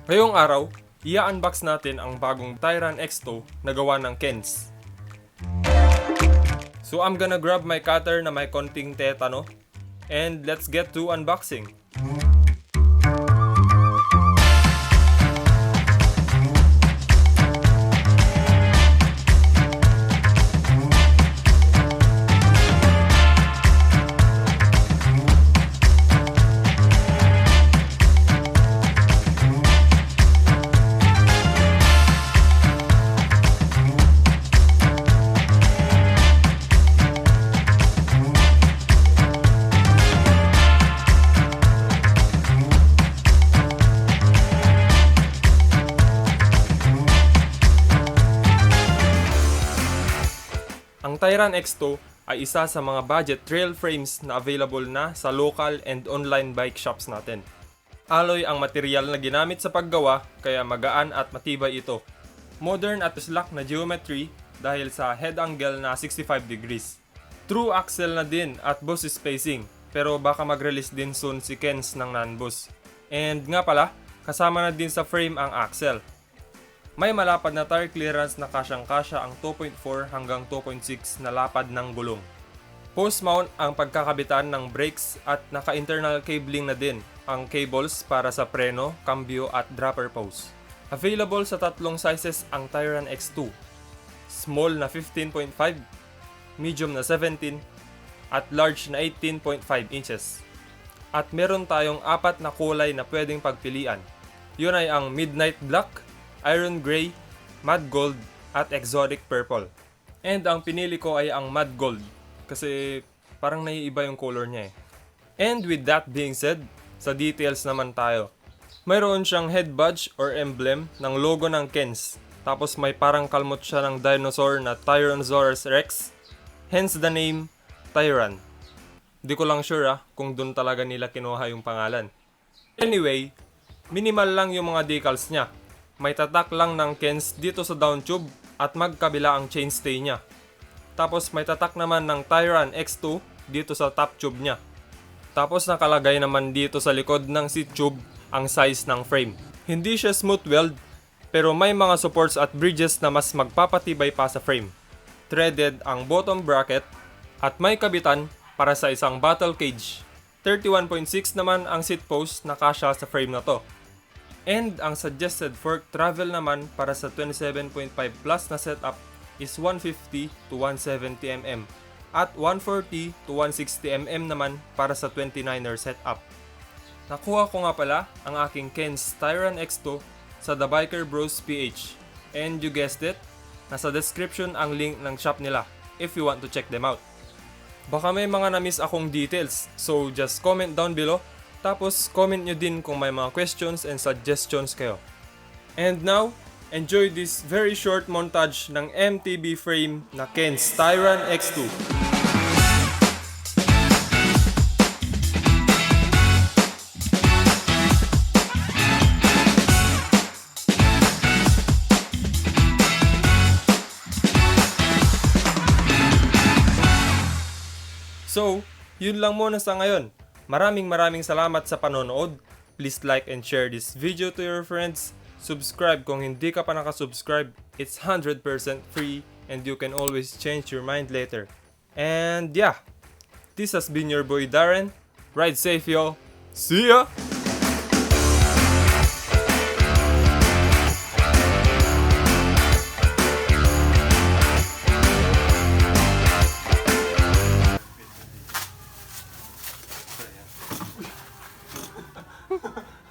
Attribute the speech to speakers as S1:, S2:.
S1: Ngayong araw, i-unbox natin ang bagong Tyran X2 na gawa ng Kens. So I'm gonna grab my cutter na may konting tetano and let's get to unboxing. Ang Tyran X2 ay isa sa mga budget trail frames na available na sa local and online bike shops natin. Alloy ang material na ginamit sa paggawa kaya magaan at matibay ito. Modern at slack na geometry dahil sa head angle na 65 degrees. True axle na din at boss spacing pero baka mag-release din soon si Kens ng non-boss. And nga pala, kasama na din sa frame ang axle. May malapad na tire clearance na kasyang-kasya ang 2.4 hanggang 2.6 na lapad ng gulong. Post mount ang pagkakabitan ng brakes at naka-internal cabling na din ang cables para sa preno, cambio at dropper post. Available sa tatlong sizes ang Tyran X2. Small na 15.5, medium na 17, at large na 18.5 inches. At meron tayong apat na kulay na pwedeng pagpilian. Yun ay ang Midnight Black, Iron Gray, Mud Gold, at Exotic Purple. And ang pinili ko ay ang Mud Gold kasi parang naiiba yung color niya eh. And with that being said, sa details naman tayo. Mayroon siyang head badge or emblem ng logo ng Kens. Tapos may parang kalmot siya ng dinosaur na Tyrannosaurus Rex. Hence the name Tyran. Di ko lang sure kung dun talaga nila kinuha yung pangalan. Anyway, minimal lang yung mga decals niya. May tatak lang ng Kens dito sa down tube at magkabila ang chainstay niya. Tapos may tatak naman ng Tyran X2 dito sa top tube niya. Tapos nakalagay naman dito sa likod ng seat tube ang size ng frame. Hindi siya smooth weld pero may mga supports at bridges na mas magpapatibay pa sa frame. Threaded ang bottom bracket at may kabitan para sa isang battle cage. 31.6 naman ang seat post na kasya sa frame na to. And ang suggested fork travel naman para sa 27.5 plus na setup is 150 to 170 mm at 140 to 160 mm naman para sa 29er setup. Nakuha ko nga pala ang aking Kens Tyran X2 sa The Biker Bros PH. And you guessed it, nasa description ang link ng shop nila if you want to check them out. Baka may mga na-miss akong details, so just comment down below. Tapos, comment nyo din kung may mga questions and suggestions kayo. And now, enjoy this very short montage ng MTB frame na Kens Tyran X2. So, yun lang muna sa ngayon. Maraming salamat sa panonood. Please like and share this video to your friends. Subscribe kung hindi ka pa nakasubscribe. It's 100% free and you can always change your mind later. And yeah, this has been your boy Darren. Ride safe y'all. See ya!